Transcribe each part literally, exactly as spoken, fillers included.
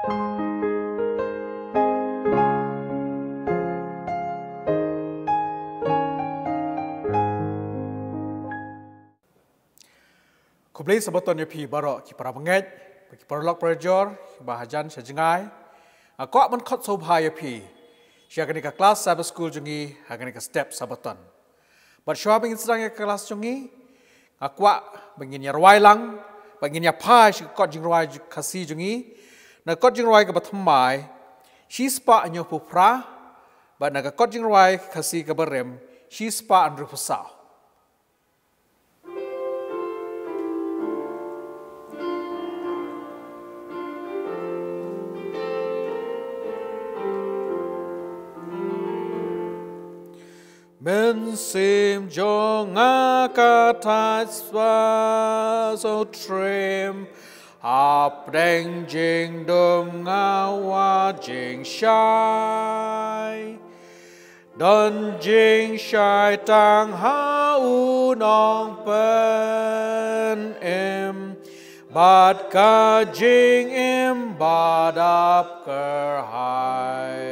Khublei Sabaton ïa phi baroh ki para bangeit, ki paralok parajor, ki ba hajan sha jngai. Nga kwah ban khot sngewbha ïa phi sha kane ka klas Sabbath School jong ngi ha kane ka step Sabaton. Bad shuwa ba ngin sdang ïa ka klas jong ngi, nga kwah ba ngin ïa rwai lang, ba ngin ïa phai sha ka kot jingrwai ju-, Khasi jong ngi. Na ka kot jingrwai kaba thymmai, shispah hynñiewphew phra, bad na ka kot jingrwai Khasi kaba rim, shispah hynriewphew saw. Mynsiem jong nga ka thait spah so trim, hapdeng jingdum nga wad jingshai. Don jingshai tang ha u Nongpynim, bad ka jingim ba dap kyrhai.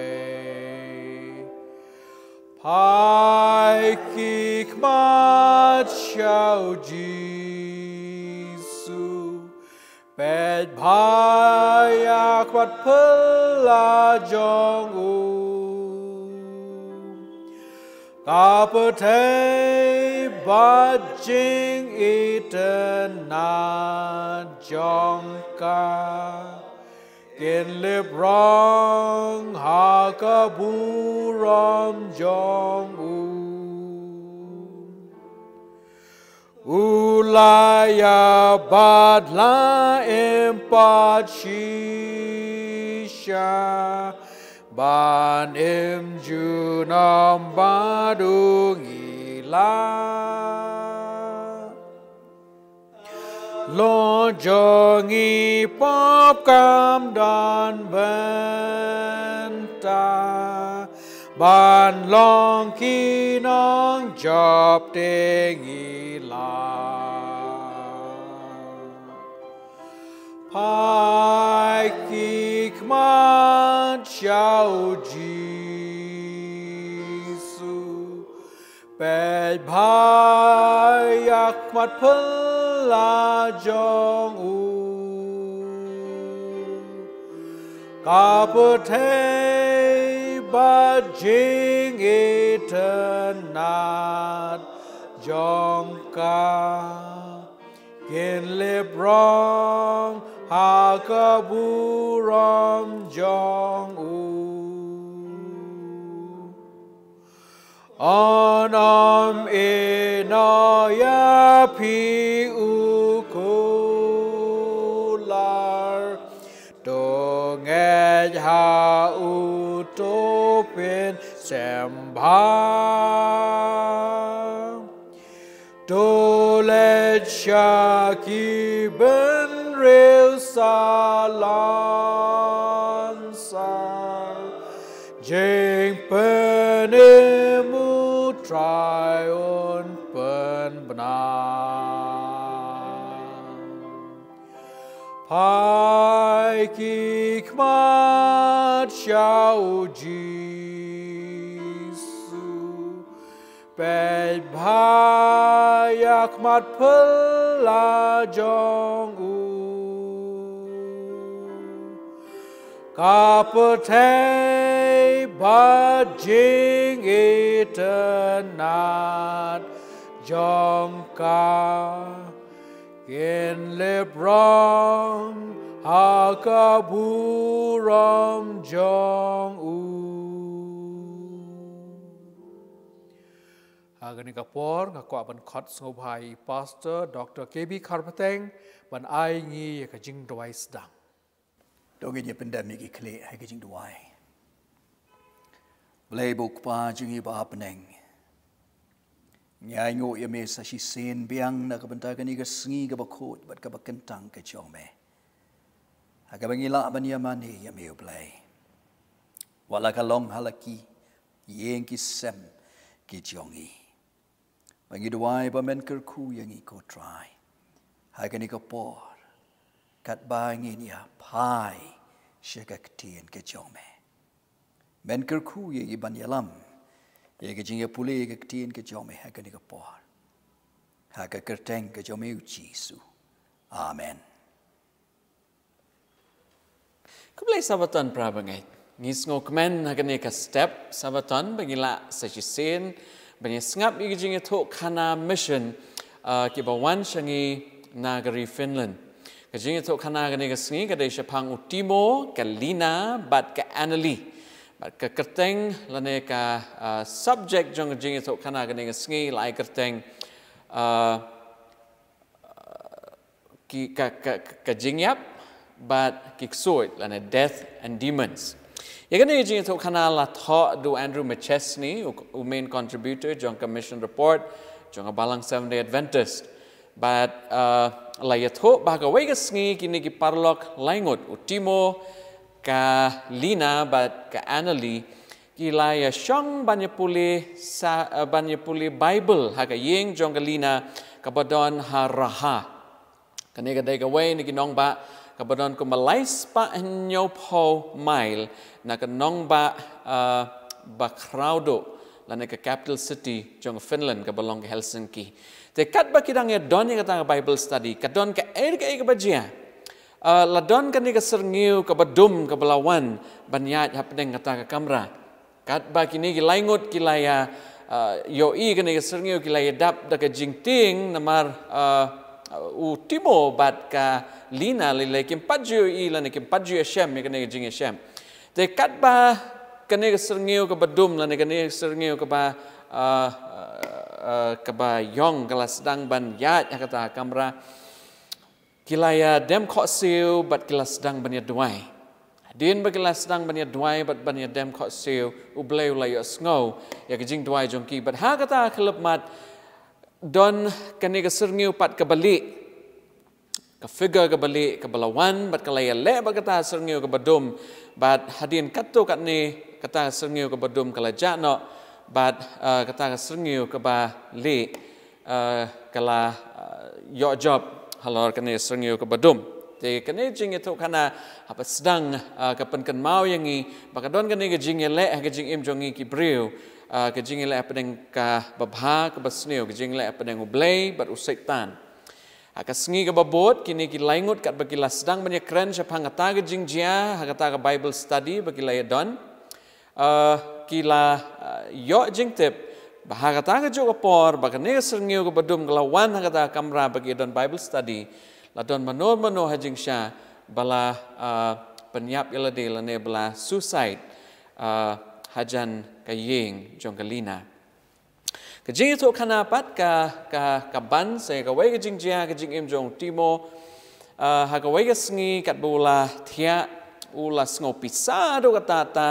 Phai ki khmat sha u Jisu, peit bha ïa ka khmat phylla jong u. Ka pyrthei bad jingitynnad jong ka, kin lip rong ha ka burom jong u. U la ïa bat la im pat shisha, ban im junom bad u ngi la. Long jong ngi pop kam don bynta, ban long ki nongjop te ngi la. Phai ki khmat sha u Jisu, peit bha ïa ka khmat phylla jong u. Ka pyrthei bad jingitynnad jong ka, kin lip rong ha ka burom jong u. Yn ym ïehnoh ïa phi u kular, to ngeit ha u, to pynsembah. To leit sha ki bynriew salonsar, jingpynim U Trai un pynbna. Phai ki khmat sha u Jisu, peit bha ïa ka khmat phylla jong u. Ka pyrthei bad jingitynnad jong ka, kin lip rong ha ka burom jong u. Ha kane ka por nga kwah ban khot sngewbha ïa i Pastor Doctor K B Kharpateng ban ai ngi ïa ka jingduwai sdang. To ngin ïa pyndem ïa ki khlieh ha ka jingduwai. Blei ba u Kpa jong ngi ba ha bneng, ngi ainguh ïa me sa shisien biang na ka bynta kane ka sngi kaba khuid bad kaba kyntang ka jong me, ha kaba ngi lah ban ïa mane ïa me U Blei. Wat la ka long ha la ki ïing ki sem ki jong ngi, ba ngi duwai ba men kyrkhu ïa ngi ko Trai ha kane ka por, katba ngin ïa phai sha ka ktien ka jong me. Men kyrkhu ïa i ban ïalam ïa ka jingïapule ïa ka ktien ka jong me ha kane ka por, ha ka kyrteng ka jong me u Jisu. Amen. Khublei Sabaton para bangeit. Ngi sngewkmen ha kane ka step Sabaton ba ngi lah sa shisien ban ïa sngap ïa ka jingïathuhkhana mission, ah, kiba wan sha ngi na ka ri Finland. Ka jingïathuhkhana kane ka sngi ka dei shaphang u Timo, ka Lina bad ka Annalie. Bad ka kyrteng lane ka, ah, subject jong ka jingïathuhkhana kane ka sngi la ai kyrteng, ah, ki, ka, ka, ka jingïap bad ki ksuid lane death and demons. Ïa kane ka jingïathuhkhana la thoh da u Andrew McChesney, u, u main contributor jong ka mission report jong ka Balang Seventh Day Adventist. Bad, uh, la ïathuh ba ha kawei ka sngi kine ki paralok laingut, u Timo, ka Lina bad ka Annalie, ki la ïashong ban ïapule sa, eh, ban ïapule Baibl ha ka ïing jong ka Lina kaba don ha Raha. Kane ka dei kawei na ki nongbah kaba don kumba lai spah hynñiewphew mail na ka nongbah, eh, ba khraw duh lane ka capital city jong ka Finland kaba long ka Helsinki. Te katba ki dang ïa don ïa kata ka Bible study, ka don kaei kaei kaba jia. Ah, la don kane ka syrngiew kaba dum kaba la wan ban ïaid hapdeng kata ka kamra. Katba kine ki laingut ki la ïa, ah, ïohi kane ka syrngiew, ki la ïa dap da ka jingtieng namar, ah, u Timo bad ka Lina lei lei kim pat ju ïohi lane kim pat ju ïashem ïa kane ka jingïashem. Te katba kane ka syrngiew kaba dum lane kane ka syrngiew kaba, ah, ah, kaba ïong ka la sdang ban ïaid ha kata ka kamra. Ki la ïa dem khohsiew bad ki la sdang ban ïa duwai. Hadien ba ki la sdang ban ïa duwai bad ban ïa dem khohsiew, U Blei u la ïohsngew ïa ka jingduwai jong ki. Bad ha kata ka khyllipmat don kane ka syrngiew pat kaba lieh, ka figure kaba lieh kaba la wan bad ka la ïaleh bad kata ka syrngiew kaba dum. Bad hadien katto katne kata ka syrngiew kaba dum ka la jah noh bad, eh, kata ka syrngiew kaba lieh, eh, ka la, eh, ïoh jop halor kane ka syrngiew kaba dum. Te kane ka jingïathuhkhana haba sdang, eh, ka pynkynmaw ïa ngi ba ka don kane ka jingïaleh ha ka jingim jong ngi ki briew, eh, ka jingïaleh hapdeng kaba bha kaba sniew, ka jingïaleh hapdeng U Blei bad u Soitan. Ha ka sngi kaba bud kine ki laingut katba ki la sdang ban ïakren shaphang kata ka jingjia ha kata ka Bible study ba ki la ïa don, ah, ki la, ah, ïoh jingtip ba ha kata ka juh ka por ba kane ka syrngiew kaba dum ka la wan ha kata ka kamra ba ki don Bible study, la don mano mano ha jingshisha ba la, ah, pynïap ïa lade lane ba la suicide, ah, hajan ka ïing jong ka Lina. Ka jingïathuhkhana pat ka, ka, ka ban sa ïa kawei ka jingjia ha ka jingim jong u Timo, ah, ha kawei ka sngi katba u la thiah, u la sngew pisa haduh katta katta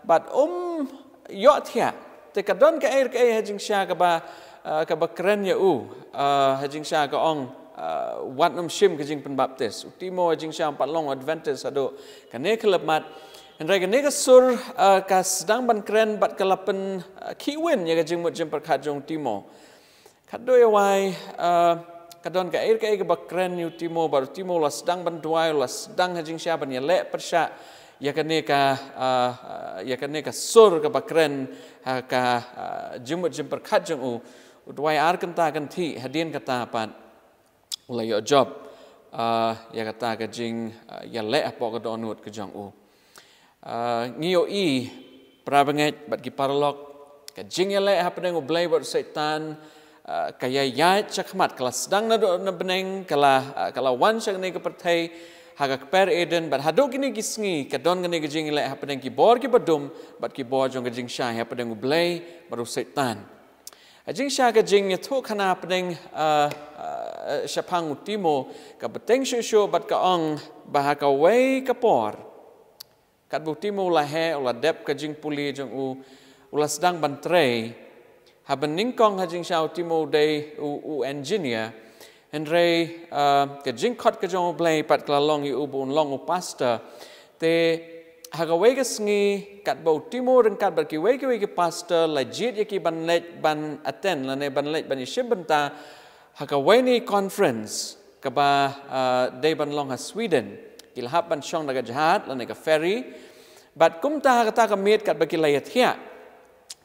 bad um ïoh thiah. Te ka don kaei kaei ha jingshisha kaba, ah, kaba kren ïa u, ah, ha jingshisha ka ong, ah, wat nym shim ka jingpynbaptis. U Timo ha jingshisha um pat long Adventist haduh kane ka khyllipmat. Hynrei kane ka sur, ah, ka sdang ban kren bad ka la pyn, ah, khihwin ïa ka jingmut jingpyrkhat jong u Timo. Khatduh ïa wai, ah, ka don kaei kaei kaba kren ïa u Timo bad u Timo u la sdang ban duwai, u la sdang ha jingshisha ban ïaleh pyrshah ïa kane ka, ah, ïa kane ka sur kaba kren ha ka, ah, jingmut jingpyrkhat jong u. U duwai ar kynta kynthih, hadien kata pat u la ïoh jop, ah, ïa kata ka jing, ah, ïaleh hapoh ka dohnud ka jong u. Ah, ngi ïohi para bangeit bad ki paralok, ka jingïaleh hapdeng U Blei bad u Soitan, ah, ka ïaid shakhmat, ka la sdang naduh na bneng, ka la, ah, ka la wan sha kane ka pyrthei ha ka kper Eden, bad haduh kine ki sngi ka don kane ka jingïaleh hapdeng ki bor kiba dum bad ki bor jong ka jingshai hapdeng U Blei bad u Soitan. Ha jingshisha ka jingïathuhkhana hapdeng, ah, ah, shaphang u Timo ka bteng shuh shuh bad ka ong ba ha kawei ka por, katba u Timo u la heh, u la dep ka jingpule jong u, u la sdang ban trei. Haba nyngkong ha jingshisha u Timo u dei u, u engineer. Hynrei, ah, ka jingkhot ka jong U Blei pat ka la long ïa u ba un long u pastor. Te ha kawei ka sngi katba u Timo ryngkat bad kiwei kiwei ki pastor la jied ïa ki ban leit ban attend lane ban leit ban ïashim bynta ha kawei na ki conference kaba, ah, dei ban long ha Sweden. Ki la hap ban shong da ka jahaj lane ka ferry. Bad kumta ha kata ka miet katba ki la ïathiah,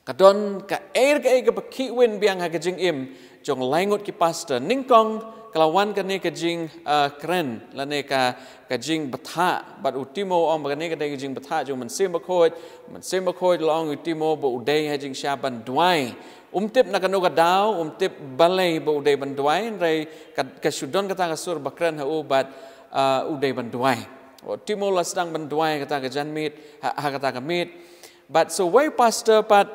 ka don kaei kaei kaba khih win biang ha ka jingim jong lai ngut ki pastor. Nyngkong ka la wan kane ka jing, ah, kren lane ka, ka jingbthah, bad u Timo u ong ba kane ka dei ka jingbthah jong u Mynsiem Bakhuid. U Mynsiem Bakhuid u la ong ïa u Timo ba u dei ha jingshisha ban duwai. Um tip na kano ka daw, um tip balei ba u dei ban duwai, hynrei ka, ka shu don kata ka sur ba kren ha u bad, ah, u dei ban duwai. U Timo u la sdang ban duwai ha kata ka janmiet, ha, ha kata ka miet. Bad sa uwei u pastor pat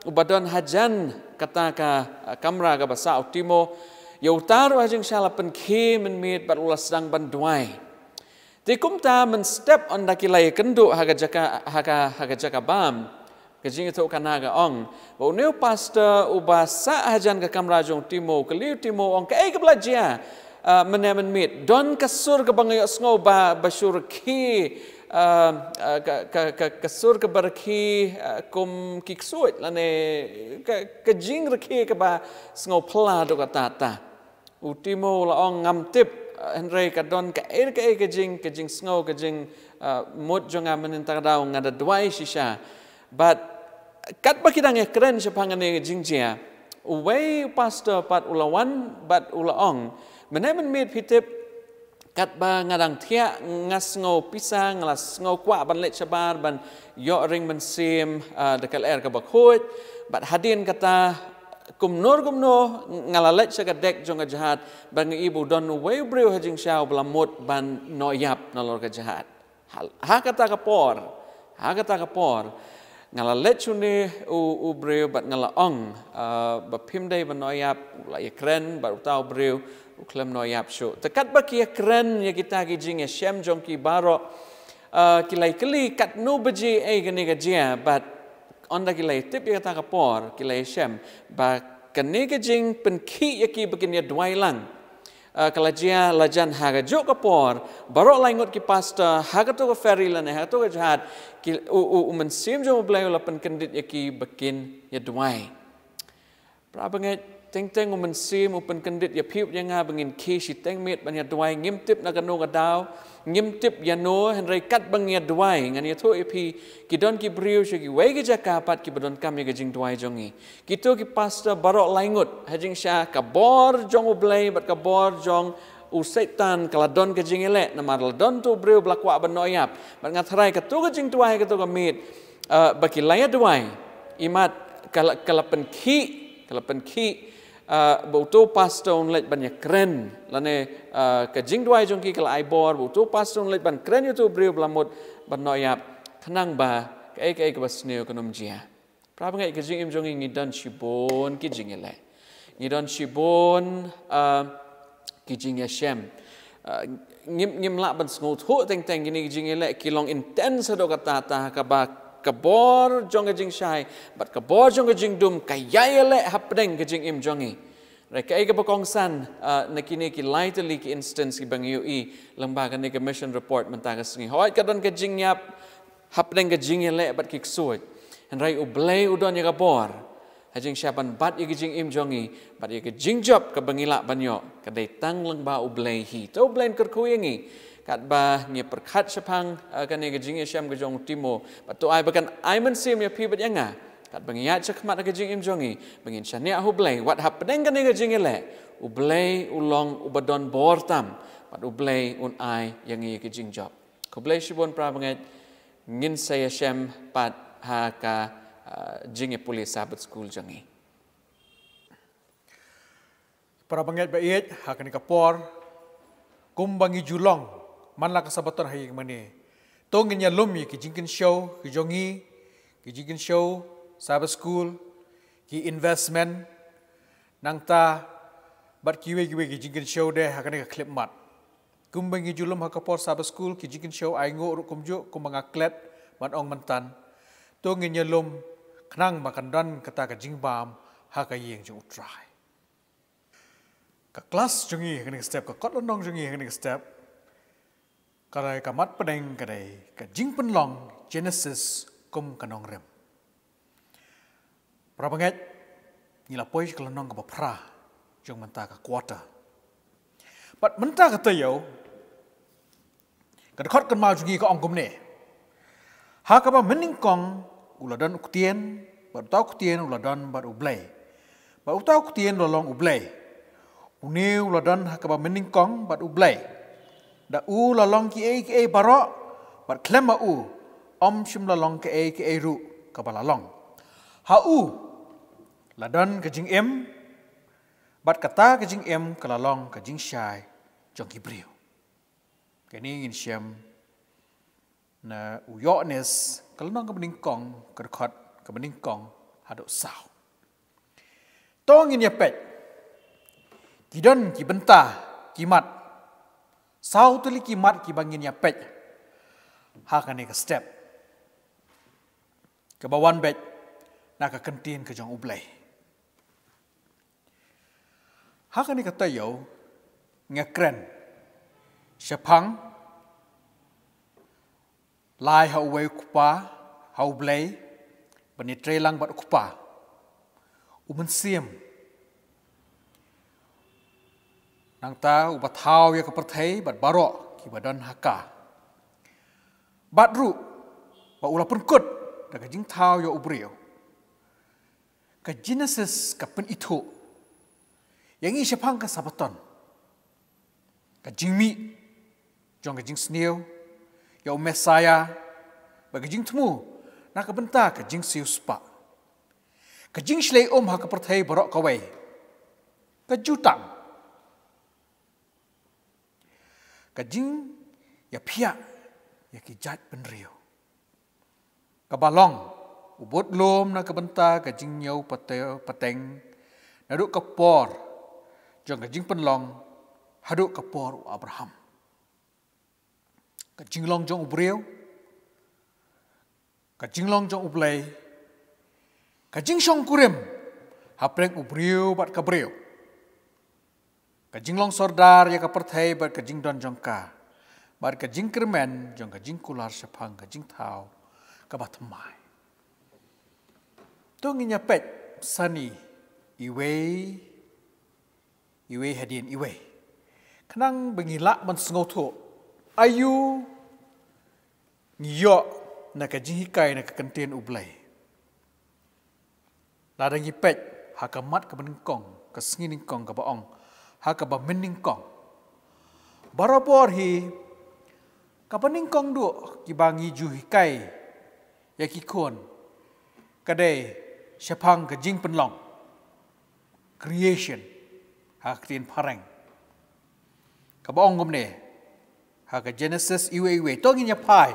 uba don hajan kata ka, ah, kamra kaba sah u Timo, ïa uta ruh ha jingshisha la pynkhie mynmiet bad u la sdang ban duwai. Te kumta mynstep ynda ki la ïakynduh ha ka jaka, ha ka, ha ka jaka bam, ka jingïathuhkhana ka ong ba une u pastor uba sah hajan ka kamra jong u Timo u kylli u Timo, u ong, kaei kaba la jia, ah, mynne mynmiet? Don ka sur kaba nga ïohsngew ba, ba shu rkhie, ah, ah, ka, ka, ka, ka sur kaba rkhie, ah, kum ki ksuid lane ka, ka jingrkhie kaba sngew phylla haduh katta katta. U Timo u la ong, ngam tip, ah, hynrei ka don kaei kaei ka jing, ka jingsngew, ka jing, ah, mut jong nga mynta ka daw, nga da duwai shisha. Bad katba ki dang ïakren shaphang kane ka jingjia, uwei u pastor pat u la wan bad u la ong, mynne mynmiet phi tip, katba nga dang thiah nga sngew pisa, nga la sngew kwah ban leit shabar ban ïoh ring mynsiem, ah, da ka lyer kaba khuid. Bad hadien kata kumno kumno nga la leit sha ka dek jong ka jahaj, bad nga i ba u don uwei u briew ha jingshisha uba la mut ban noh ïap nalor ka jahaj. Ha, ha kata ka por, ha kata ka por, nga la leit sha une u, u briew bad nga la ong, ah, ba phim dei ban noh ïap. U la ïakren bad uta u briew, u khlem noh ïap shuh. Te katba ki ïakren ïa kita ki jingïashem jong ki baroh, ah, ki la ïakylli katno baje ei kane ka jia, bad ynda ki la ïatip ïa kata ka por, ki la ïashem ba kane ka jingpynkhih ïa ki ba kin ïaduwai lang, ah, ka la jia lajan ha kajuh ka por. Baroh lai ngut ki pastor ha kato ka ferry lane ha kato ka jahaj, ki, u, u, u Mynsiem jong U Blei u la pynkyndit ïa ki ba kin ïaduwai. Para bangeit, teng teng u Mynsiem u pynkyndit ïa phi bad ïa nga ba ngin khie shiteng miet ban ïaduwai. Ngim tip na kano ka daw, ngim tip ïano, hynrei katba ngi ïaduwai, ngan ïathuh ïa phi, ki don ki briew sha kiwei ki jaka pat kiba donkam ïa ka jingduwai jong ngi. Kito ki pastor baroh lai ngut, ha jingshisha ka bor jong U Blei bad ka bor jong u Soitan ka la don ka jingïaleh, namar la don uto u briew ba la kwah ban noh ïap. Bad nga tharai kato ka jingduwai kato ka miet, ah, ba ki la ïaduwai, imat ka la, ka la pynkhih, ka la pynkhih, ah, ba uto u pastor un leit ban ïakren, lane, ah, ka jingduwai jong ki ka la ai bor ba uto u pastor un leit ban kren ïa uto u briew ba la mut ban noh ïap, khnang ba kaei kaei kaba sniew kan ym jia. Para bangeit, ka jingim jong ngi, ngi don shibun ki jingïaleh. Ngi don shibun, ah, ki jingïashem. Ah, ngim, ngim lah ban sngewthuh teng teng kine ki jingïaleh, ki long intense haduh katta katta, kaba ka bor jong ka jingshai bad ka bor jong ka jingdum ka ïai ïaleh hapdeng ka jingim jong ngi. Hynrei kaei kaba kongsan, ah, na kine ki lai tylli ki instance kiba ngi ïohi lyngba kane ka mission report mynta ka sngi. Hooid, ka don ka jingïap hapdeng ka jingïaleh bad ki ksuid, hynrei U Blei u don ïa ka bor ha jingshisha ban bat ïa ka jingim jong ngi bad ïa ka jingjop kaba ngi lah ban ïoh ka dei tang lyngba U Blei hi. To U Blei un kyrkhu ïa ngi katba ngi pyrkhat shaphang, eh, kane ka jingïashem ka jong u Timo, bad to ai ba kan ai mynsiem ïa phi bad ïa nga katba ngi ïaid shakhmat ha ka jingim jong ngi ba ngin shaniah ha U Blei, wat hapdeng kane ka jingïaleh U Blei u long uba don bor tam bad U Blei un ai ïa ngi ïa ka jingjop. Khublei shibun para bangeit, ngin sa ïashem pat ha ka, ah, jingïapule Sabbath School jong ngi. Para bangeit ba ïeit, ha kane ka por, kumba ngi ju long man la ka Sabbaton ha ïing mane, to ngin ïalum ïa ki jingkynshew ki jong ngi, ki jingkynshew Sabbath School, ki investment, nangta bad kiwei kiwei ki jingkynshew de ha kane ka khyllipmat. Kumba ngi ju lum ha ka por Sabbath School, ki jingkynshew ainguh ruh kumjuh, kumba nga klet ban ong mynta, to ngin ïalum khnang ba kan don kata ka jingbam ha ka ïing jong U Trai. Ka klas jong ngi ha kane ka step, ka kot lynnong jong ngi ha kane ka step, ka dei, ka mat pdeng ka dei ka jingpynlong Genesis kum ka nongrim. Para bangeit, ngi la poi sha ka lynnong kaba phra jong mynta ka quarter. Bad mynta ka taïew, Ka dkhot kynmaw jong ngi ka ong kumne. Ha kaba mynnyngkong u la don u ktien, bad uta u ktien u la don bad u Blei. Bad uta u ktien u la long u Blei. Une u la don ha kaba mynnyngkong bad u Blei. Da u la long kiei kiei baroh, bad khlem ma u, ym shym la long kaei kaei ruh kaba la long. Ha u, la don ka jingim, bad kata ka jingim ka la long ka jingshai jong ki briew. Kane ngin shem na u Ïoannis, ka lynnong kaba nyngkong, ka dkhot kaba nyngkong haduh saw. To ngin ïa peit. Ki don ki bynta, ki mat. Saw tylli ki mat kiba ngin ïa peit ha kane ka step. Kaba wan beit na ka kyntien ka jong u Blei. Ha kane ka taïew, nga kren shaphang lai ha uwei u Kpa, ha u Blei, ban ïatreilang bad u Kpa, u Mynsiem. Nangta uba thaw ïa ka pyrthei bad baroh kiba don ha ka. Bad ruh, ba u la pynkut da ka jingthaw ïa u briew. Ka Genesis ka pynithuh ïa ngi shaphang ka Sabbaton. Ka jingmih jong ka jingsniew ïa u Messaïah, bad ka jingthmu na ka bynta ka jingsiewspah. Ka jingshlei um ha ka pyrthei baroh kawei. Ka jutang. Ka jingïaphiah ïa ki jaitbynriew. Kaba long u budlum na ka bynta ka jingñiew pate-, pateng, naduh ka por jong ka jingpynlong haduh ka por u Abraham. Ka jinglong jong u briew, ka jinglong jong u Blei, ka jingshongkurim hapdeng u briew bad ka briew. Ka jinglong sordar ïa ka pyrthei bad ka jingdon jong ka, bad ka jingkyrmen jong ka jingkular shaphang ka jingthaw kaba thymmai. To ngin ïa peit sani iwei, iwei hadien iwei. Khnang ba ngi lah ban sngewthuh aïu ngi ïoh na ka jinghikai na ka kyntien u Blei. Lada ngi peit ha ka mat kaba nyngkong, ka sngi nyngkong kaba ong, ha kaba mynnyngkong. Barabor hi, kaba nyngkong duh kiba ngi ju hikai ïa ki khun, ka dei shaphang ka jingpynlong, creation, ha ka ktien phareng. Kaba ong kumne ha ka Genesis iwei iwei. To ngin ïa phai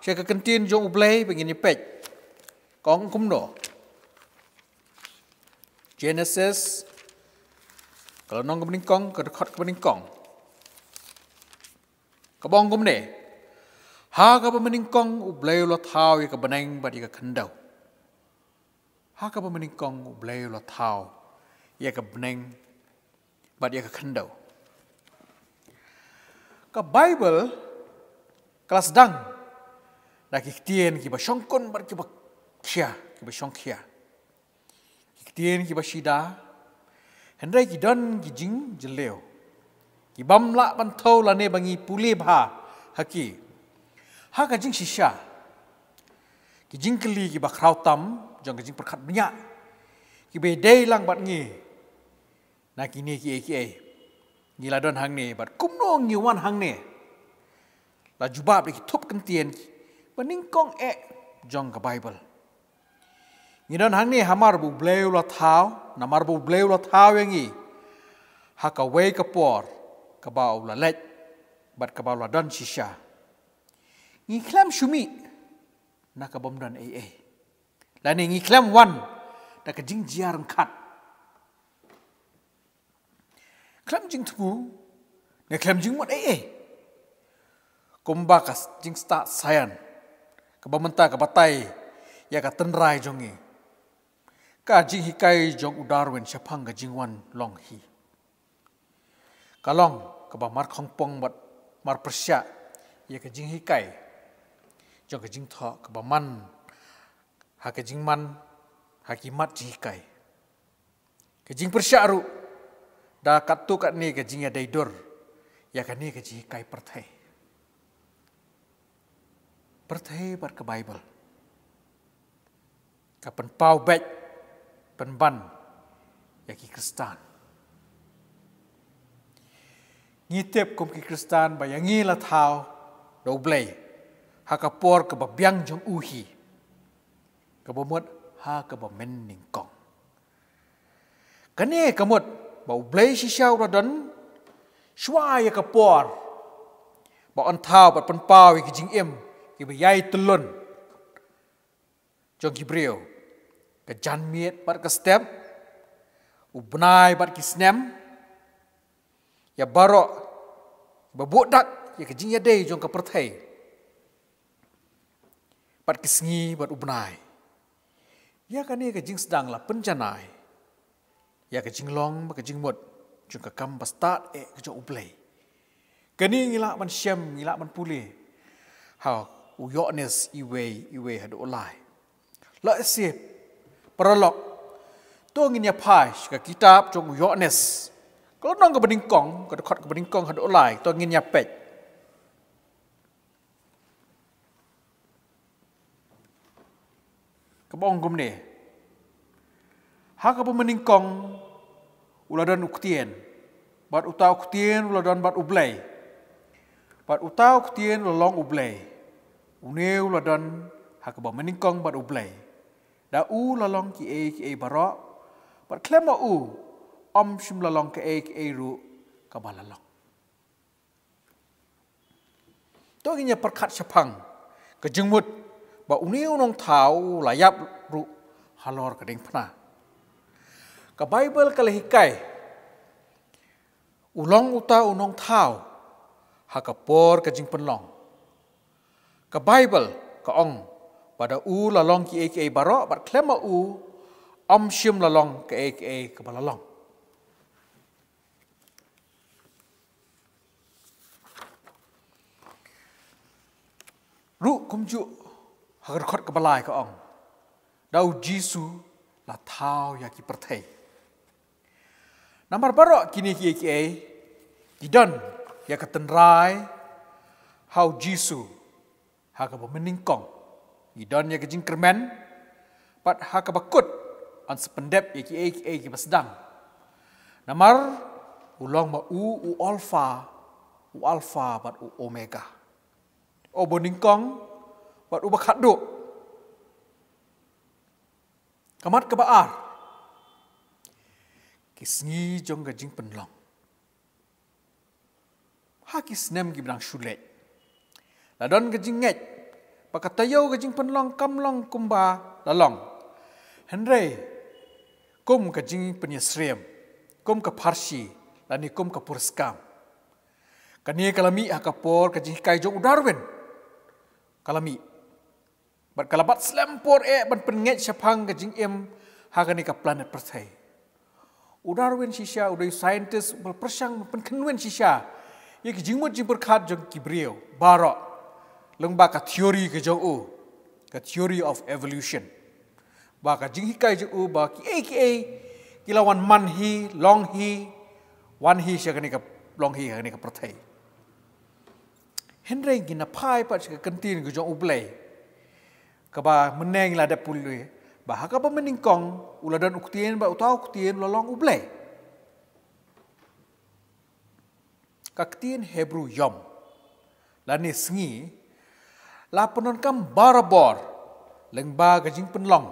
sha ka kyntien jong u Blei ba ngin ïa peit. Ka ong kumno? Genesis, ka lynnong kaba nyngkong, ka dkhot kaba nyngkong. Kaba ong kumne. Ha kaba mynnyngkong u Blei u la thaw ïa ka bneng bad ïa ka khyndew. Ha kaba mynnyngkong u Blei u la thaw ïa ka bneng bad ïa ka khyndew. Ka Baibl ka la sdang da ki ktien kiba shongkun bad kiba khia, kiba shongkhia. Ki ktien kiba shida, hynrei ki don ki jingjylliew. Ki bym lah ban thew lane ba ngi pule bha ha ki. Ha ka jingshisha, ki jingkylli kiba khraw tam jong ka jingpyrkhat bniah, kiba dei lang bad ngi. Na kine kiei kiei ngi la don hangne, bad kumno ngi wan hangne? La jubab da ki thup kyntien kiba nyngkong eh jong ka Baibl. Ngi don hangne hamar ba u Blei u la thaw, namar ba u Blei u la thaw ïa ngi ha kawei ka por kaba u la leit bad kaba u la don shisha. Ngi khlem shu mih na ka bym don ei ei. Lane ngi khlem wan da ka jingjia ryngkat. Khlem jingthmu, ne khlem jingmut ei ei. Kumba ka jingstad science kaba mynta ka batai ïa ka tynrai jong ngi. Ka jinghikai jong u Darwin shaphang ka jingwan long hi, ka long kaba mar khongpong bad mar pyrshah ïa ka jinghikai jong ka jingthoh kaba man ha ka jingman ha ki mat jinghikai. Ka jingpyrshah ruh da katto katne ka jingïadei dur ïa kane ka jinghikai pyrthei. pyrthei bad ka Baibl ka pynpaw beit pynban ïa ki Khristan. Ngi tip kum ki Khristan ba ïa ngi la thaw da U Blei ha ka por kaba biang jong u hi, kaba mut ha kaba mynnyngkong. Kane ka mut ba U Blei shisha u la don shuwa ïa ka por ba un thaw bad pynpaw ïa ki jingim kiba ïai tylun jong ki briew, ka janmiet bad ka step, u bnai bad ki snem, ïa baroh ba buh dak ïa ka jingïadei jong ka pyrthei, bad ki sngi bad u bnai. Ïa kane ka jingsdang la pynjanai ïa ka jinglong bad ka jingmut jong ka kam ba stad eh ka jong U Blei. Kane ngi lah ban shem, ngi lah ban pule ha u Ïoannis iwei, iwei haduh u lai. La shisha, paralok, to ngin ïa phai sha ka kitab jong u Ïoannis, ka lynnong kaba nyngkong, ka dkhot kaba nyngkong haduh u lai, to ngin ïa peit. Kaba ong kumne: Ha kaba mynnyngkong u la don u Ktien, bad uta u Ktien u la don bad U Blei, bad uta u Ktien u la long U Blei. Une u la don ha kaba mynnyngkong bad U Blei. Da u la long kiei kiei baroh, bad khlem ma u ym shym la long kaei kaei ruh kaba la long. To ngin ïa pyrkhat shaphang ka jingmut ba une u Nongthaw u la ïap ruh halor ka diengphna. Ka Baibl ka la hikai u long uta u Nongthaw ha ka por ka jingpynlong. Ka Baibl ka ong ba da u la long kiei kiei baroh, bad khlem ma u ym shym la long kaei kaei kaba la long. Ruh kumjuh ha ka dkhot kaba lai ka ong, da U Jisu la thaw ïa ki pyrthei. Namar baroh kine kiei kiei ki don ïa ka tynrai ha U Jisu ha kaba mynnyngkong. Ngi don ïa ka jingkyrmen, bad ha kaba kut yn sa pyndep ïa kiei kiei kiba sdang. Namar u long ma u u Alpha, u Alpha bad u Omega, uba nyngkong bad uba khatduh. Ka mat kaba ar, ki sngi jong ka jingpynlong. Ha ki snem kiba dang shu leit, la don ka jingngeit ba ka taïew ka jingpynlong kam long kumba la long, hynrei kum ka jingpynïasyriem, kum ka pharshi, lane kum ka puriskam. Kane ka la mih ha ka por ka jinghikai jong u Darwin. Ka la mih bad ka la bat slem por eh ban pynngeit shaphang ka jingim ha kane ka planet pyrthei. U Darwin shisha u dei u scientist uba la pyrshang ban pynkhynwin shisha ïa ki jingmut jingpyrkhat jong ki briew baroh lyngba ka theory ka jong u, ka theory of evolution. Ba ka jinghikai jong u ba kiei kiei ki la wan man hi, long hi, wan hi sha kane ka, long hi ha kane ka pyrthei. Hynrei ngin ïa phai pat sha ka ktien ka jong U Blei, kaba mynne ngi la dep pule, ba ha kaba mynnyngkong u la don u Ktien, bad uta u Ktien u la long U Blei. Ka ktien Hebru yom, lane sngi, la pyndonkam barabor lyngba ka jingpynlong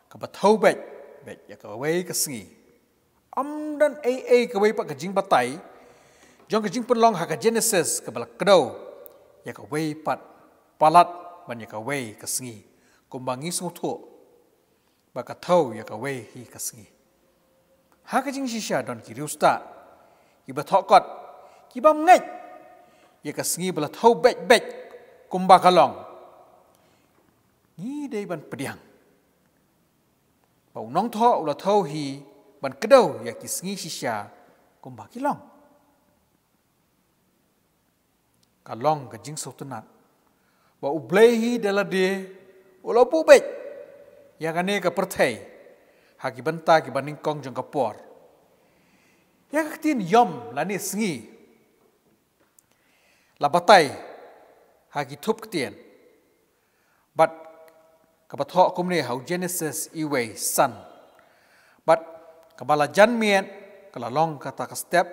kaba thew beit beit ïa kawei ka sngi. Ym don ei ei kawei pat ka jingbatai jong ka jingpynlong ha ka Genesis kaba la kdew ïa kawei pat palat ban ïa kawei ka sngi, kumba ngi sngewthuh ba ka thew ïa kawei hi ka sngi. Ha ka jingshisha don ki riewstad kiba thoh kot, ki bym ngeit ïa ka sngi ba la thew beit beit kumba ka long. Ngi dei ban pdiang ba u Nongthoh u la thew hi ban kdew ïa ki sngi shisha kumba ki long. Ka long ka jingsngewtynnat ba U Blei hi da lade u la buh beit ïa kane ka pyrthei ha ki bynta kiba nyngkong jong ka por. Ïa ka ktien yom lane sngi la batai ha ki thup ktien. Bad kaba thoh kumne ha u Genesis uwei san. Bad kaba la jan miet ka la long kata ka step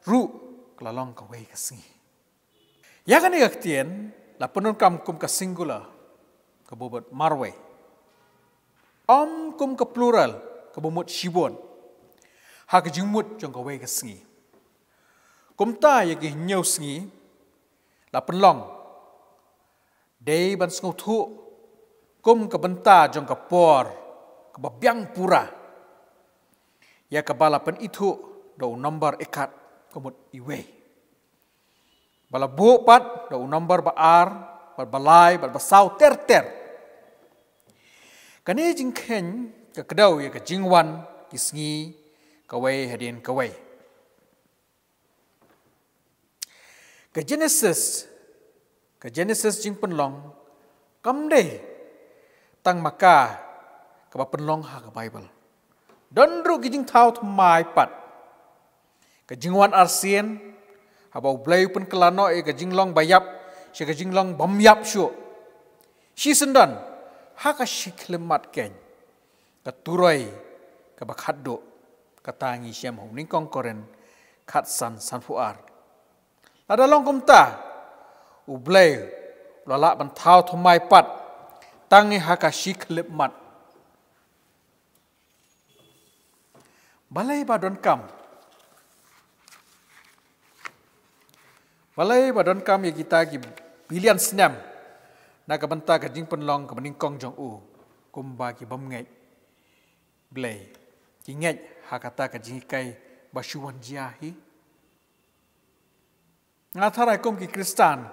ruh ka la long kawei ka sngi. Ïa kane ka ktien la pyndonkam kum ka singular kaba mut marwei, ym kum ka plural kaba mut shibun ha ka jingmut jong kawei ka sngi. Kumta ïa ki hynñiew sngi la pynlong dei ban sngewthuh kum ka bynta jong ka por kaba biang pura, ïa kaba la pynithuh da u nombar ïa kat ka mut uwei, ba la buh pat da u nombar ba ar, bad ba lai, bad ba saw ter ter. Kane jingkheiñ ka kdew ïa ka jingwan ki sngi kawei hadien kawei. Ka Genesis, ka Genesis jingpynlong kam dei tang ma ka kaba pynlong ha ka Baibl. Don ruh ki jingthaw thymmai pat. Ka jingwan arsien, haba U Blei u pynkylla noh ïa ka jinglong ba ïap sha ka jinglong bym ïap shuh. Shisien don ha ka shi khyllipmat keiñ, ka turoi kaba khatduh, kata ngi shem ha u nyngkong Korinth khatsan, sanphew ar. Lada long kumta, U Blei u la lah ban thaw thymmai pat tang ha ka shi khyllipmat. Balei ba donkam, balei ba donkam ïa kita ki billion snem na ka bynta ka jingpynlong kaba nyngkong jong u, kumba ki bym ngeit Blei ki ngeit ha kata ka jinghikai ba shu wan jia hi? Nga tharai kum ki Khristan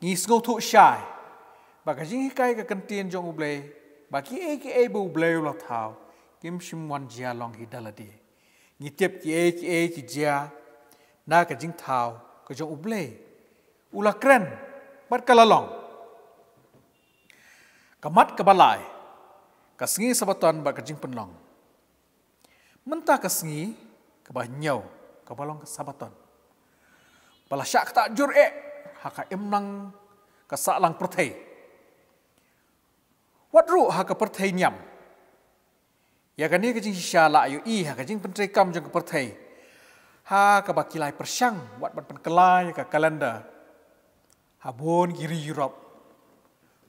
ngi sngewthuh shai ba ka jinghikai ka ktien jong U Blei, ba kiei kiei ba U Blei u la thaw kim shym wan jia long hi da lade. Ngi tip kiei kiei ki jia na ka jingthaw ka jong U Blei. U la kren bad ka la long. Ka mat kaba lai, ka sngi Sabaton bad ka jingpynlong. Mynta ka sngi kaba hynñiew kaba long ka Sabaton, ba la shah ktah jur eh ha ka imlang ka sahlang pyrthei, wat ruh ha ka pyrthei niam. Ïa kane ka jingshisha la ïohi ha ka jingpyntreikam jong ka pyrthei, ha kaba ki la pyrshang wat ban pynkylla ïa ka calendar ha bun ki ri Europe,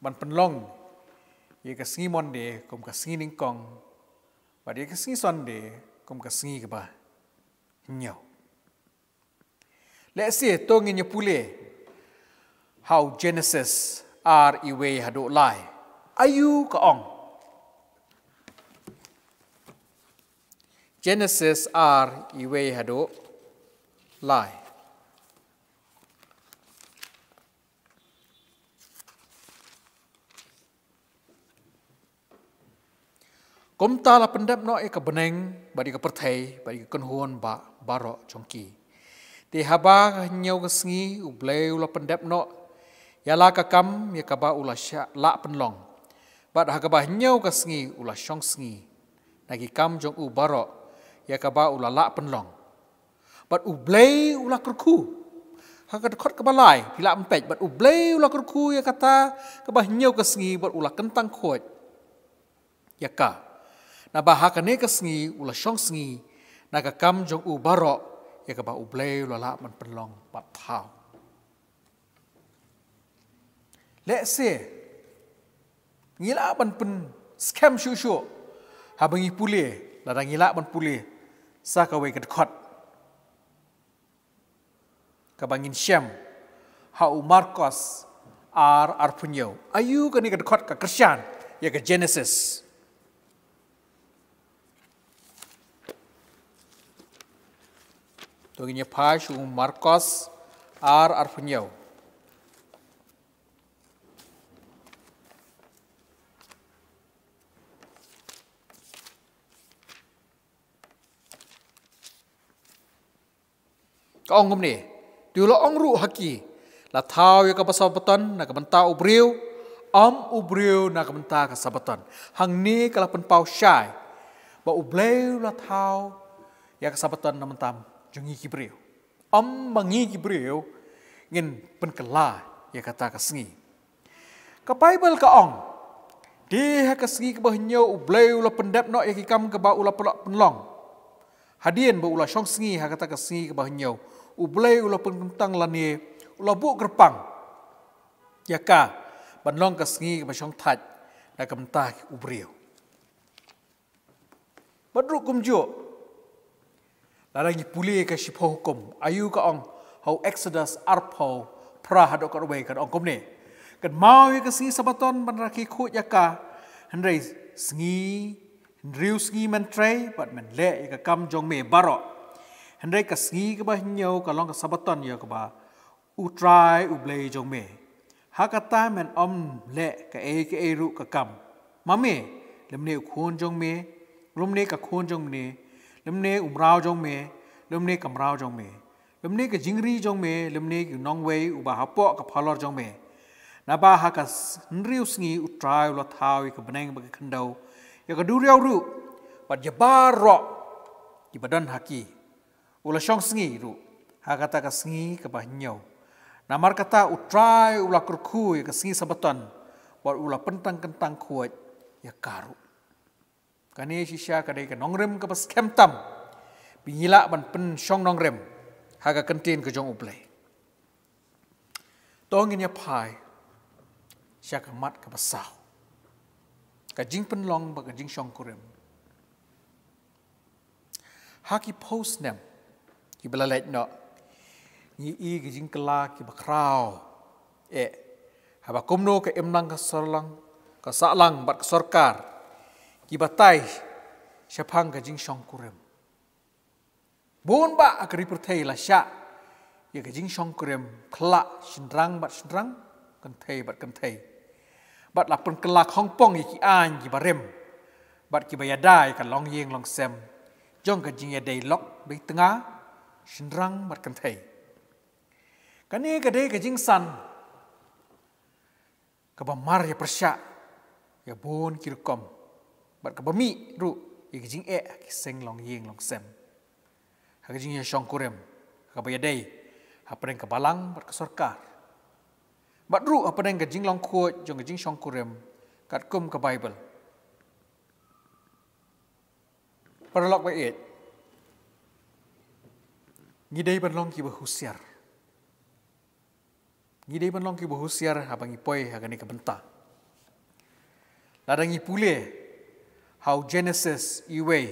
ban pynlong ïa ka sngi Monday kum ka sngi nyngkong, bad ïa ka sngi Sunday kum ka sngi kaba hynñiew. Lehse to ngin ïa pule ha u Genesis ar, uwei haduh lai. Aïu ka ong? Genesis ar, uwei haduh lai. Kumta la pyndep noh ïa ka bneng bad ïa ka pyrthei bad ïa ka kynhun ba baroh jong ki. Te haba ka hynñiew ka sngi U Blei u la pyndep noh ïa la ka kam ïa kaba u la shah lah pynlong, bad ha kaba hynñiew ka sngi u la shong sngi na ki kam jong u baroh ïa kaba u la lah pynlong. Bad U Blei u la kyrkhu. Ha ka dkhot kaba lai phi lah ban peit, bad U Blei u la kyrkhu ïa kata kaba hynñiew ka sngi bad u la kyntang khuid ïa ka. Naba ha kane ka sngi u la shong sngi na ka kam jong u baroh ïa kaba U Blei u la lah ban pynlong bad thaw. Lehse ngi lah ban pynskhem shuh shuh haba ngi pule, lada ngi lah ban pule sa kawei ka dkhot kaba ngin shem ha u Markos ar, arphew hynñiew. Aïu kane ka dkhot ka kyrshan ïa ka Genesis? To ngin ïa phai sha u Markos ar, arphew hynñiew. Ka ong kumne, te u la ong ruh ha ki, la thaw ïa kaba Sabaton na ka bynta u briew, ym u briew na ka bynta ka Sabaton. Hangne ka la pynpaw shai ba U Blei u la thaw ïa ka Sabaton na bynta jong ngi ki briew, ym ba ngi ki briew ngin pynkylla ïa kata ka sngi. Ka Baibl ka ong, dei ha ka sngi kaba hynñiew U Blei u la pyndep noh ïa ki kam kiba u la pynlong. Hadien ba u la shong sngi ha kata ka sngi kaba hynñiew, U Blei u la pynkyntang lane u la buh kyrpang ïa ka ban long ka sngi kaba shongthait na ka bynta u briew. Bad ruh kumjuh, lada ngi pule ka Shiphew Hukum, aïu ka ong ha u Exodus arphew phra haduh khatwei, ka ong kumne: Kynmaw ïa ka sngi Sabbaton ban rakhe khuid ïa ka, hynrei sngi, hynriew sngi men trei bad men leh ïa ka kam jong me baroh. Hynrei ka sngi kaba hynñiew ka long ka Sabbaton ïa kaba U Trai U Blei jong me. Ha kata men ym leh kaei kaei ruh ka kam, ma me, lymne u khun jong me, lymne ka khun jong me, lymne u mraw jong me, lymne ka mraw jong me, lymne ka jingri jong me, lymne u nongwei uba hapoh ka phalor jong me. Naba ha ka s-, hynriew sngi U Trai u la thaw ïa ka bneng bad ka khyndew, ïa ka duriaw ruh, bad ïa baroh kiba don ha ki. U la shong sngi ruh ha kata ka sngi kaba hynñiew. Namar kata U Trai u la kyrkhu ïa ka sngi Sabbaton, bad u la pyntang kyntang khuid ïa ka ruh. Kane shisha ka dei ka nongrim kaba skhem tam ba ngi lah ban pynshong nongrim ha ka kyntien ka jong U Blei. To ngin ïa phai sha ka mat kaba saw, ka jingpynlong bad ka jingshongkurim. Ha ki phew snem kiba la leit noh, ngi i ki jingkylla kiba khraw eh, haba kumno ka imlang ka sahlang, ka sahlang bad ka sorkar ki batai shaphang ka jingshongkurim. Bun bah ha ka ri pyrthei la shah ïa ka jingshongkurim, khyllah shynrang bad shynrang, kynthei bad kynthei. Bad la pynkylla khongpong ïa ki aiñ kiba rim bad kiba ïada ïa ka longïing longsem jong ka jingïadei lok dei tnga shynrang bad kynthei. Kane ka dei ka jingsan kaba mar ïa pyrshah ïa bun ki rukom, bad kaba mih ruh ïa ka jingeh ha ki seng longïing longsem, ha ka jingïashongkurim kaba ïadei hapdeng ka balang bad ka sorkar, bad ruh hapdeng ka jinglong khuid jong ka jingshongkurim katkum ka Baibl. Paralok ba ïeit, ngi dei ban long kiba husiar. Ngi dei ban long kiba husiar haba ngi poi ha kane ka bynta. Lada ngi pule ha u Genesis uwei,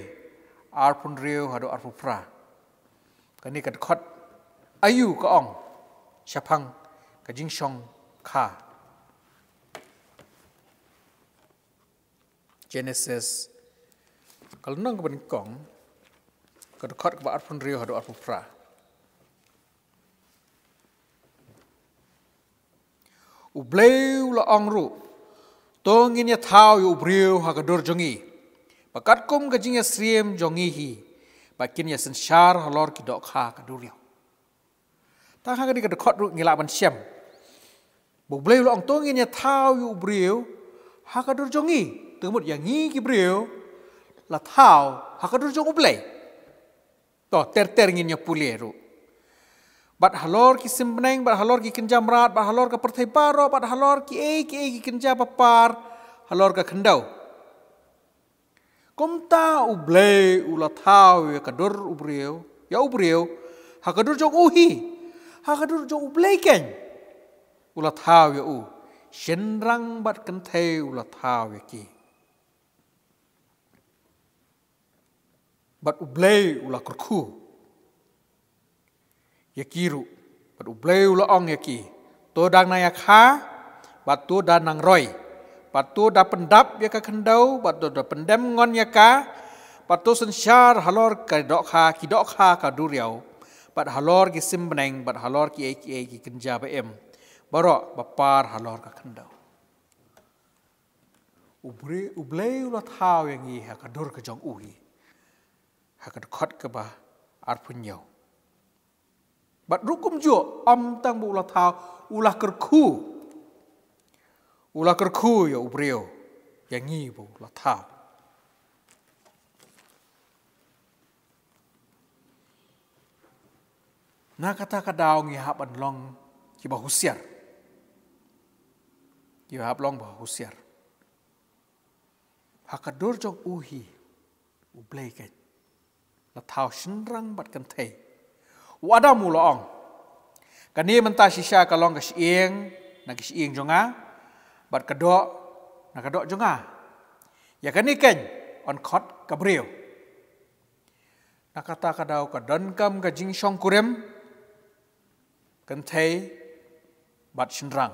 arphew hynriew haduh arphew phra, kane ka dkhot, aïu ka ong shaphang ka jingshongkha? Genesis, ka lynnong kaba nyngkong, ka dkhot kaba arphew hynriew haduh arphew phra. U Blei u la ong ruh, to ngin ïa thaw ïa u briew ha ka dur jong ngi, ba katkum ka jingïasyriem jong ngi hi, ba kin ïa synshar halor ki dohkha ka duriaw. Tang ha kane ka dkhot ruh ngi lah ban shem ba U Blei u la ong to ngin ïa thaw ïa u briew ha ka dur jong ngi. Te mut ïa ngi ki briew la thaw ha ka dur jong U Blei. To ter ter ngin ïa pule ruh. Bad halor ki sim bneng, bad halor ki kynja mrad, bad halor ka pyrthei baroh, bad halor kiei kiei ki kynja ba par halor ka khyndew. Kumta U Blei u la thaw ïa ka dur u briew, ïa u briew, ha ka dur jong u hi, ha ka dur jong U Blei keiñ u la thaw ïa u, shynrang bad kynthei u la thaw ïa ki. Bad U Blei u la kyrkhu ïa ki ruh. Bad U Blei u la ong ïa ki, to dang nang ïa kha, bad to dang nang roi, bad to da pyndap ïa ka khyndew, bad to da pyndem ngon ïa ka, bad to synshar halor ka dohkha, ki dohkha ka duriaw, bad halor ki sim bneng, bad halor kiei kiei ki kynja ba im baroh ba par halor ka khyndew. U Blei, U Blei u la thaw ïa ngi ha ka dur ka jong u hi, ha ka dkhot kaba arphew hynñiew. Bad ruh kumjuh, ym tang ba u la thaw, u la kyrkhu. U la kyrkhu ïa u briew, ïa ngi ba u la thaw. Na kata ka daw ngi hap ban long kiba husiar. Ïa hap long ba husiar. Ha ka dur jong u hi, U Blei keiñ la thaw shynrang bad kynthei. U Adam u la ong, kane mynta shisha ka long ka shyieng na ka shyieng jong nga, bad ka doh na ka doh jong nga. Ïa kane keiñ yn khot ka briew. Na kata ka daw ka donkam ka jingshongkurim kynthei bad shynrang.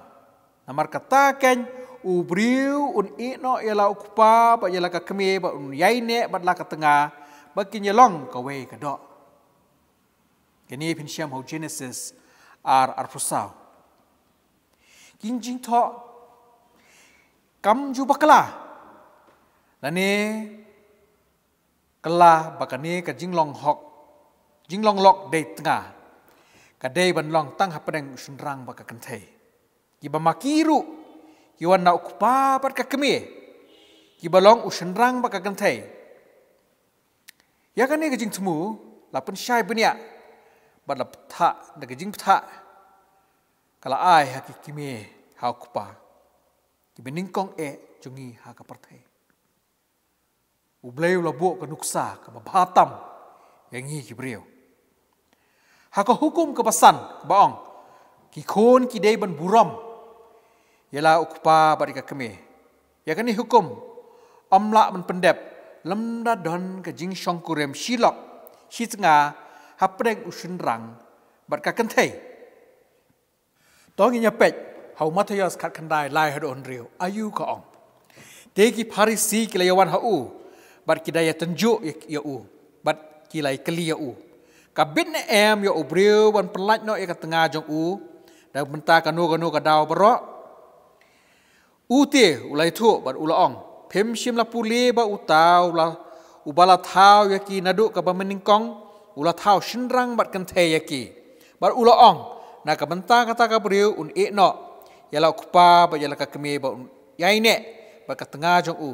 Namar kata keiñ u briew un ïehnoh ïa la u kpa bad ïa la ka kmie bad un ïaineh bad la ka tnga, ba kin ïalong kawei ka doh. Kane phin shem ha u Genesis ar, arphew saw. Ki jingthoh kam ju bakla lane kylla ba kane ka jinglong hok, jinglong lok dei tnga, ka dei ban long tang hapdeng u shynrang bad ka kynthei. Kiba ma ki ruh ki wan na u kpa bad ka kmie, kiba long u shynrang bad ka kynthei. Ïa kane ka jingthmu la pynshai bniah bad la bthah da ka jingbthah ka la ai ha ki kmie, ha u kpa, kiba nyngkong eh jong ngi ha ka pyrthei. U Blei u la buh ka nuksa kaba bha tam ïa ngi ki briew. Ha ka hukum kaba san kaba ong, ki khun ki dei ban burom ïa la u kpa bad ïa ka kmie. Ïa kane hukum ym lah ban pyndep lymda don ka jingshongkurim shi lok shi tnga hapdeng u shynrang bad ka kynthei. To ngin ïa peit ha u Mathaios khatkhyndai lai haduh hynriew, aïu ka ong. Te ki Pharisi ki la ïawan ha u bad ki da ïatynjuh ïa, ïa u bad ki la ïakylli ïa u, ka bit ne em ïa u briew ban pyllait noh ïa ka tnga jong u da ka bynta kano kano ka daw baroh? U te u la ïathuh bad u la ong, phim shym la pule ba uta u la, uba la thaw ïa ki naduh kaba mynnyngkong, u la thaw shynrang bad kynthei ïa ki. Bad u la ong, na ka bynta kata ka briew un ïehnoh ïa la u kpa bad ïa la ka kmie bad un ïaineh bad ka tnga jong u,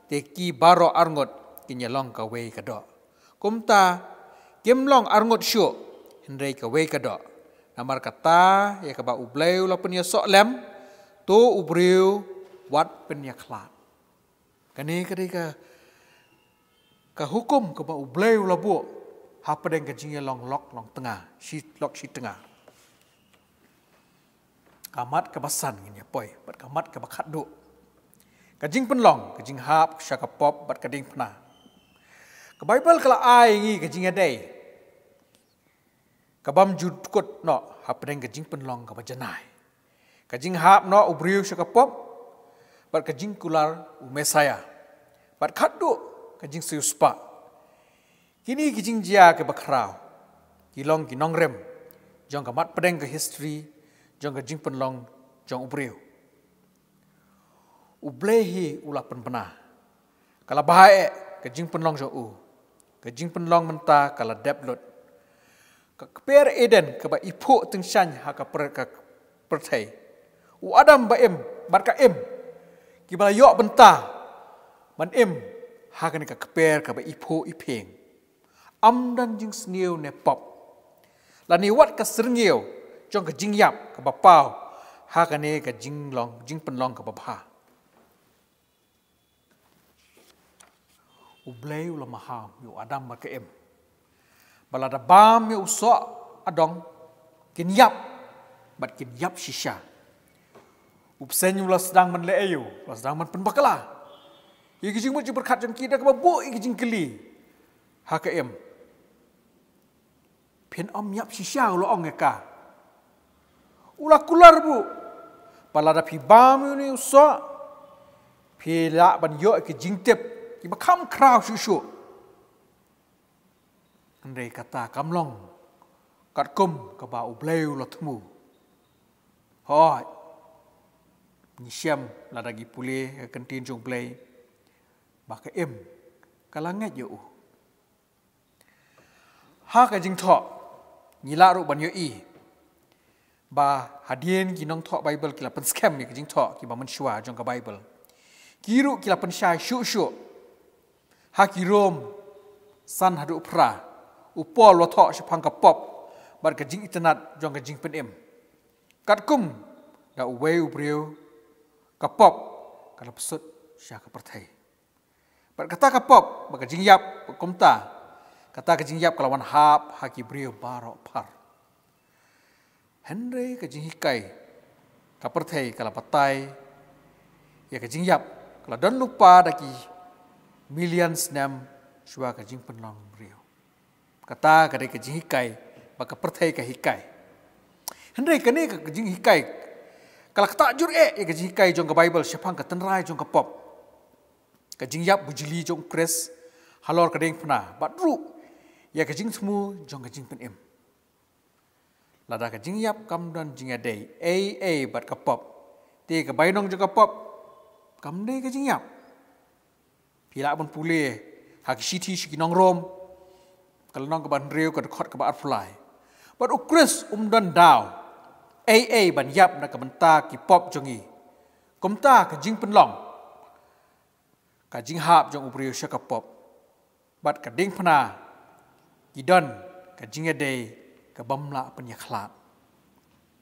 te ki baroh arngut kin ïalong kawei ka doh. Kumta kim long arngut shuh, hynrei kawei ka doh. Namar kata ïa kaba U Blei u la pynïasoh lem, to u briew wat pynïakhlad. Kane ka dei ka, ka hukum kaba U Blei u la buh hapdeng ka jingïalong lok long tnga, shi lok shi tnga. Ka mat kaba san ngin ïa poi bad ka mat kaba khatduh. Ka jingpynlong, ka jinghap sha ka pop bad ka diengphna. Ka Baibl ka la ai ngi ka jingïadei kabym ju dkut noh hapdeng ka jingpynlong kaba janai. Ka jinghap noh u briew sha ka pop bad ka jingkular u Messaïah bad khatduh ka jingsiewspah. Kine ki jingjia kiba khraw ki long ki nongrim jong ka mat pdeng ka history jong ka jingpynlong jong u briew. U Blei hi u la pynbna. Ka la bha eh ka jingpynlong jong u. Ka jingpynlong mynta ka la dep lut. Ka kper Eden kaba iphuh tyngshaiñ ha ka pyrthei, u Adam ba im bad ka Im, kiba la ïoh bynta ban im ha kane ka kper kaba iphuh iphieng. Ym don jingsniew ne pop lane wat ka syrngiew jong ka jingïap kaba paw ha kane ka jinglong, jingpynlong kaba bha. U Blei u la maham ïa u Adam bad ka Im ba lada bam ïa u soh adong kin ïap bad kin ïap shisha. U bseiñ u la sdang ban leh aïu? U la sdang ban pynbakla ïa ki jingmut jingpyrkhat jong ki da kaba buh ïa ki jingkylli ha ka Im. Phin ym ïap shisha, u la ong ïa ka. U la kular buh ba lada phi bam ïa une u soh phi lah ban ïoh ïa ki jingtip kiba kham khraw shuh shuh. Hynrei kata kam long katkum kaba U Blei u la thmu. Hooid, ngi shem lada ngi pule ha ka ktien jong U Blei ba ka Im ka la ngeit ïa u. Ha ka jingthoh ngi lah ruh ban ïohi ba hadien ki nongthoh Baibl ki la pynskhem ïa ki jingthoh kiba mynshuwa jong ka Baibl, ki ruh ki la pynshai shuh shuh. Ha ki Rom san haduh phra, u Paul u la thoh shaphang ka pop bad ka jingitynnad jong ka jingpynim. Katkum da uwei u briew Ka pop ka la psut sha ka pyrthei. Bad kata ka pop, bad ka jingïap, bad kumta, kata ka jingïap ka la wan hap ha ki briew baroh phar. Hynrei ka jinghikai, ka pyrthei ka la batai ïa ka jingïap ka la don lypa da ki million snem shuwa ka jingpynlong briew. Kata ka dei ka jinghikai ba ka pyrthei ka hikai. Hynrei kane ka jinghikai ka la ktah jur eh ïa ka jinghikai jong ka Baibl shaphang ka tynrai jong ka pop, ka jingïap bujli jong U Khrist halor ka diengphna, bad ruh ïa ka jingthmu jong ka jingpynim. Lada ka jingïap kam don jingïadei ei ei bad ka pop, te ka bainong jong ka pop kam dei ka jingïap. Phi lah ban pule ha ki shithi sha ki nong Rom, ka lynnong kaba hynriew, ka dkhot kaba arphew lai. Bad U Khrist um don daw ei ei ban ïap na ka bynta ki pop jong ngi. Kumta ka jingpynlong, ka jinghap jong u briew sha ka pop bad ka diengphna, ki don ka jingïadei kabym lah pynïakhlad.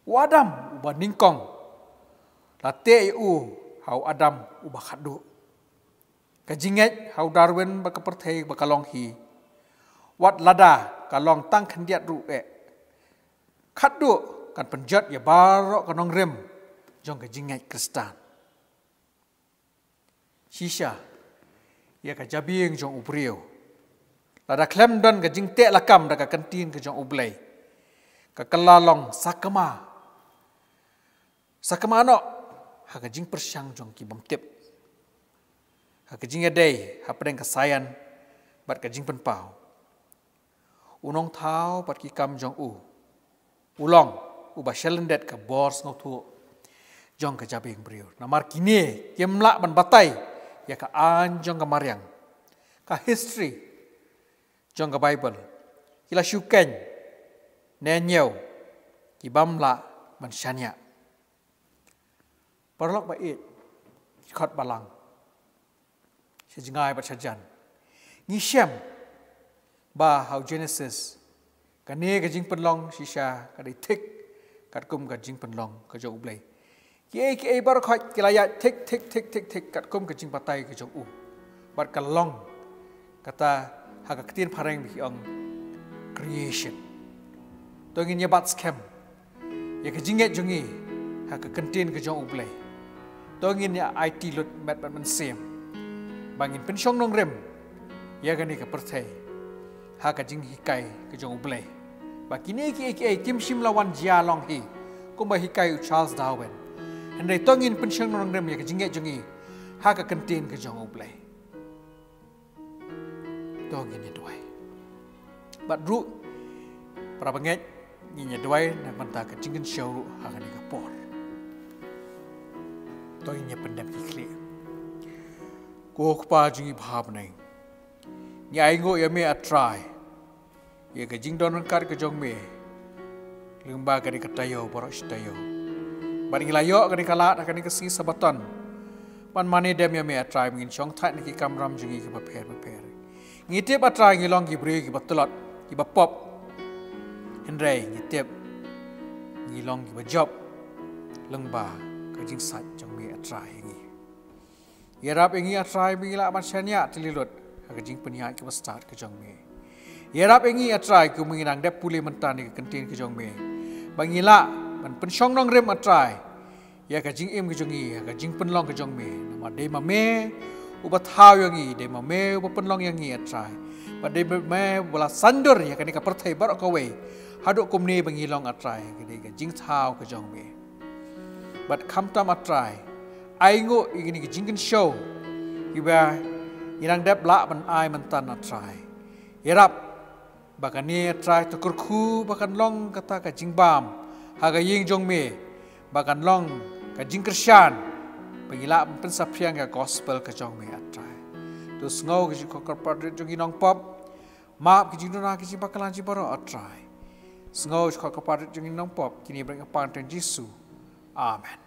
U Adam uba nyngkong la teh ïa u ha u Adam uba khatduh. Ka jingngeit ha u Darwin bad ka pyrthei ba ka long hi, wat lada ka long tang khyndiat ruh eh, khatduh kan pynjot ïa baroh ka nongrim jong ka jingngeit Khristan. Shisha ïa ka jabieng jong u briew, lada khlem don ka jingteh lakam da ka ktien ka jong U Blei, ka kylla long sakma, sakma noh ha ka jingpyrshang jong ki bymtip, ha ka jingïadei hapdeng ka science bad ka jingpynpaw. U Nongthaw bad ki kam jong u, u long uba shalyndet ka bor sngewthuh jong ka jabieng briew. Namar kine kim lah ban batai ïa ka aiñ jong ka mariang. Ka history jong ka Baibl ki la shu khein ne ñiew, kibym lah ban shaniah. Paralok ba ïeit, ki khot balang sha jngai bad sha jan, ngi shem ba ha u Genesis, kane ka jingpynlong shisha ka dei thik katkum ka jingpynlong ka jong U Blei. Kiei kiei baroh khoit ki la ïaid thik thik thik thik thik katkum ka jingbatai ka jong u. Bad ka long kata ha ka ktien phareng ba ki ong creation. To ngin ïa bat skhem ïa ka jingngeit jong ngi ha ka ktien ka jong U Blei. To ngin ïa aiti lut met bad mynsiem ba ngin pynshong nongrim ïa kane ka pyrthei ha ka jinghikai ka jong U Blei, ba kine kiei kiei kim shym la wan jia long hi, kumba hikai u Charles Darwin. Hynrei to ngin pynshong nongrim ïa ka jingngeit jong ngi ha ka ktien ka jong U Blei. To ngin ïa duwai. Bad ruh, para bangeit, ngin ïa duwai na ka bynta ka jingkynshew ruh ha kane ka por. To ngin ïa pyndep ki khlieh. Ko Kpa jong ngi ba ha bneng, ngi ainguh ïa me, A Trai, ïa ka jingdon ryngkat ka jong me lyngba kane ka taïew baroh shi taïew. Bad ngi la ïoh kane ka lad ha kane ka sngi Sabaton ban mane dem ïa me, A Trai, ba ngin shong thait na ki kamram jong ngi kiba pher bapher. Ngi tip, A Trai, ngi long ki briew kiba tlot, kiba pop. Hynrei ngi tip ngi long kiba jop lyngba ka jingsait jong me, A Trai, ïa ngi. Ïarap ïa ngi, A Trai, ba ngi lah ban shaniah tylli lut ha ka jingpynïaid kaba stad ka jong me. Ïarap ïa ngi, A Trai, kumba ngi nang dep pule mynta na ka ktien ka jong me, ba ngi lah ban pynshong nongrim, A Trai, ïa ka jingim ka jong ngi ha ka jingpynlong ka jong me. Namar dei ma me uba thaw ïa ngi, dei ma me uba pynlong ïa ngi, A Trai. Bad dei ma me uba la saiñdur ïa kane ka pyrthei baroh kawei haduh kumne ba ngi long, A Trai, ka dei ka jingthaw ka jong me. Bad khamtam, A Trai, ainguh ïa kine ki jingkynshew kiba ngi nang dep lah ban ai mynta, A Trai. Ïarap ba kane, A Trai, to kyrkhu ba kan long kata ka jingbam ha ka ïing jong me, ba kan long ka jingkyrshan ba ngi lah ban pynsaphriang ïa ka gospel ka jong me, A Trai. To sngew ka jingkhot kyrpad rit jong ngi nongpop. Map ki jingduna, ki jingbakla jong ngi baroh, A Trai. Sngew ka jingkhot kyrpad rit jong ngi nongpop. Kine baroh ngi pan ha u kyrteng Jisu. Amen.